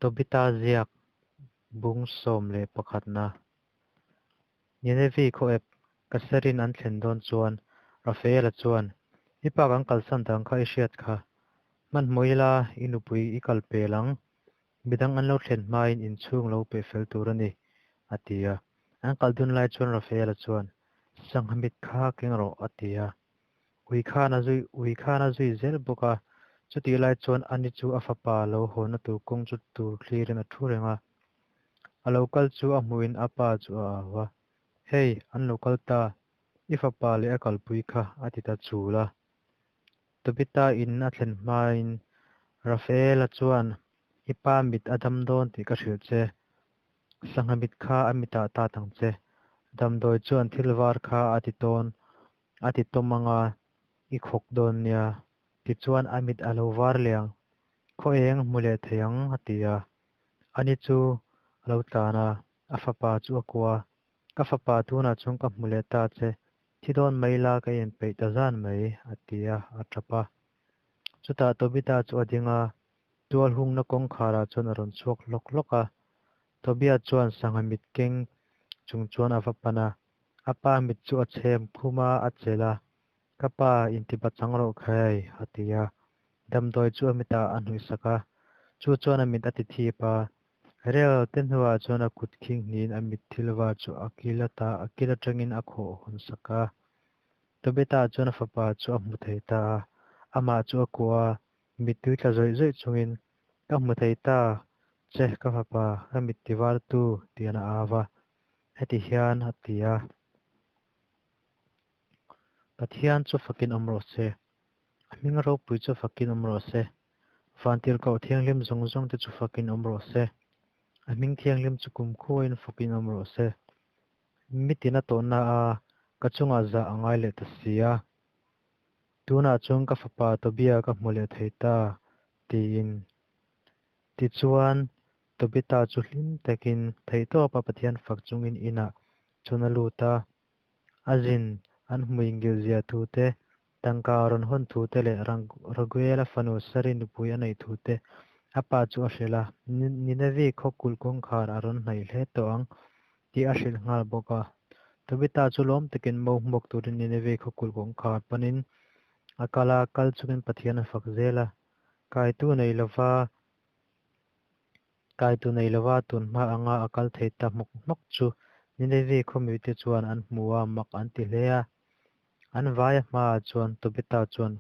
Tobita ziak bung sawm leh pakhatna. Ninevi khaw ep Kaserin an thlen dawn chuan Rafaela chuan, I pa kan kalsan dang kha i hriat kha. Hmanhmawh ila i nupui i kal pel ang. Midang an lo thlen hmain inchhung lo peh fel tur a ni, a ti a. An kal dun lai chuan Rafaela chuan, Sangha mit kha keng rawh, a ti a. Ui khan a zui ui khan a zui zel bawk a. Chutih lai chuan ani chu a fapa lo hawna tur kawng chu tur thlirin a thu reng a. A lo kal chu a hmuhin a pa chu a au a, Hei, an lo kal ta, i fapa leh a kalpui kha, a ti ta chul a. Tobita in a thlen hmain Rafaela chuan, I pa mit a dam dawn tih ka hrilh che. Sangha mit kha a mitah tat ang che. Damdawi chuan thil var kha a ti tawn a ti tawm anga i khawk dawn nia. Tichuan a mit a lo var leh ang. Khaw eng hmu leh thei ang, a ti a. Ani chu a lo tlan a, a fapa chu a kuah a. Ka fapa tunah chuan ka hmu leh ta che, thi dawn mai la ka inpeih ta zan mai, a ti a, a tap a. Chutah Tobita chu a ding a, tual hungna kawngkharah chuan a rawn chhuak hlawk hlawk a. Tobia chuan sangha mit keng chung chuan a va pan a, a pa mit chu a chhem khum a, a chelh a. Ka pa, intipa chang rawh khai, a ti a. Damdawi chu a mitah a hnuihsak a, chu chuan a mit a ti thip a. Rel te hnuah chuan a kut khing hnihin a mit thil var chu a kil ata a kil atangin a khawh hawn sak a. Tobita chuan a fapa chu a hmu thei ta a, amah chu a kuah a, mittui tla zawih zawih chungin, Ka hmu thei ta che ka fapa, ka mit ti var tu, tian a au a. Heti hian a ti a. Pathian chu fakin awm rawh se. A hming ropui chu fakin awm rawh se. Vantirhkoh thianghlim zawng zawng te chu fakin awm rawh se. A hming thianghlim chu kumkhuain fakin awm rawh se. Mitin a tawhna a ka chungah zah a ngai leh ta si a. Tunah chuan ka fapa Tobia ka hmu leh thei ta, tiin. Tichuan, Tobita chu hlim takin theihtawpa Pathian fak chungin inah chuan a lut a. A zin an hmuingil zia thu te, tangka a rawn hawn thu te leh Raguela fanu Sari nupui a neih thu te a pa chu a hrilh a. Ninevi khaw kulh kawngkhar a rawn hnaih hle tawh ang tih a hrilh nghal bawk a. Tobita chu lawm takin mo hmuak turin Ninevi khaw kulh kawngkhar panin a kal a, kal chungin Pathian a fak zel a. Kaitu nei lova Kaitu nei lova tun hma anga a kal thei ta hmawk hmawk chu Ninevi khawmite chuan an hmu a, mak an ti hle a. An vaia hmaah chuan Tobita chuan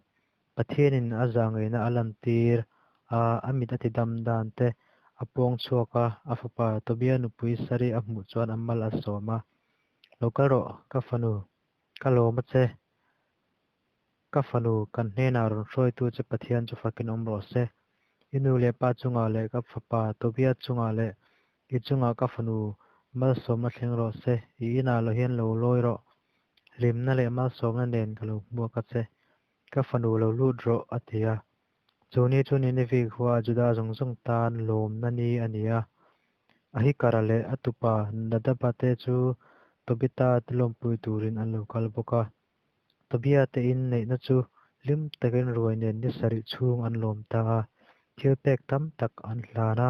Pathianin a zahngaihna a lantir a, a mit a ti dam dan te a puang chhuak a, a fapa Tobia nupui Sari a hmuh chuan a mal a sawm a, Lo kal rawh, ka fanu, ka lawm a che. Ka fanu, kan hnenah rawn hruaitu che Pathian chu fakin awm rawh se. I nu leh pa chungah leh ka fapa Tobias chungah leh i chungah ka fanu malsawmna thleng rawh se. I inah lo hian lo lawi rawh. Hlimna leh malsawmna nen ka lo hmuak a che. Ka fanu lo lut rawh, a ti a. Chu ni chu Nineveh khua Juda zawng zawng tan lawmna ni a ni a. Ahikara leh a tupa Nadaba te chu Tobita te lawmpui turin an lo kal bawk a. Tobia te in neihna chu hlim takin ruai nen ni sarih chhung an lawm ta a, thil pek tam tak an hlan a.